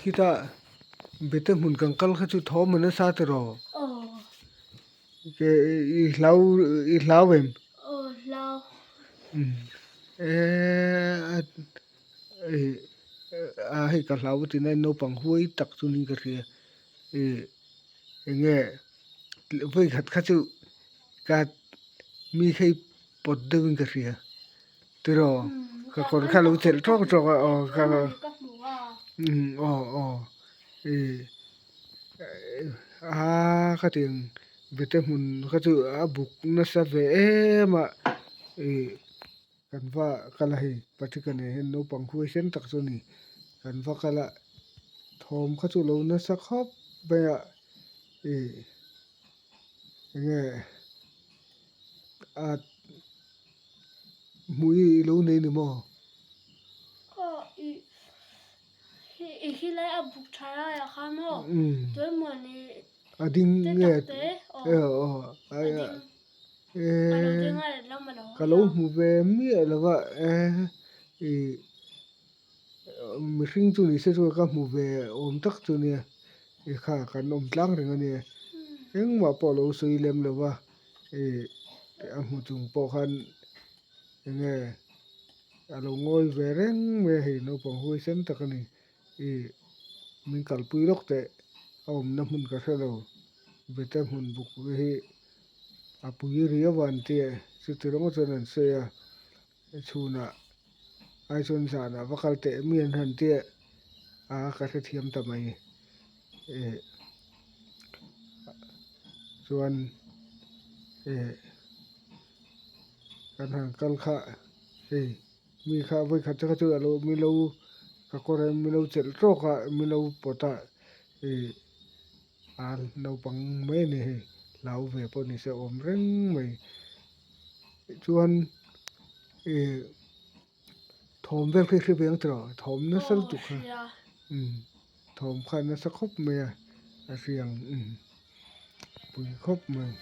Khita bete hmun kan kal kha chu thawm a nasa tiraw? Ke i hlau i hlau em? Aw hlau. A hei ka hlau a tina naupang huai tak chu niin ka hria eng nge vawi khat kha chu ka mi kha i pawt deuhin ka hria tiraw ka kawr kha a lo chelh tawk tawk a aw ka aw aw a khatiang bete hmun kha chu a buk nasa ve em a ih. Kan va kal a hei Patrick-a nen hian naupang huaisen tak chu a ni. Kan va kal a, thawm kha chu lo nasa khawp mai a, ih enge a hmuh hi i lo nei ni maw? Aw ih i khilai a buk tha laiah khan maw tuemaw ni a ding nge aw aw a ding. Ka lo hmu ve miah lo va ih mihring chu ni se chuan ka hmu ve awm tak chu nia ih kha kan awm tlang reng a nia engmah pawh a lo sawi lem lo va ih a hmu chung pawh khan eng nge a lo ngawi ve reng mai a hei naupang huaisen tak a ni ih min kalpui lawk teh a awmna hmun ka hre lo bete hmun buk hi. A pui riau a an ti e, chuti rawng chuan an sawi a, chhunah ai chuan zanah va kal teh mi an han ti e, a ka hrethiam ta mai eh chuan eh kan han kal kha hei mi kha vawikhat te kha chu alo mi lo ka kawr ah mi lo chelh tawk a mi lo pawt a ih. A naupang mai a ni hei hlau ve pawh ni se awm reng mai chuan ih thawm vel khi hre ve ang tiraw thawm nasa lutuk kha umm thawm kha nasa khawp mai a a hriang umm pui khawp mai.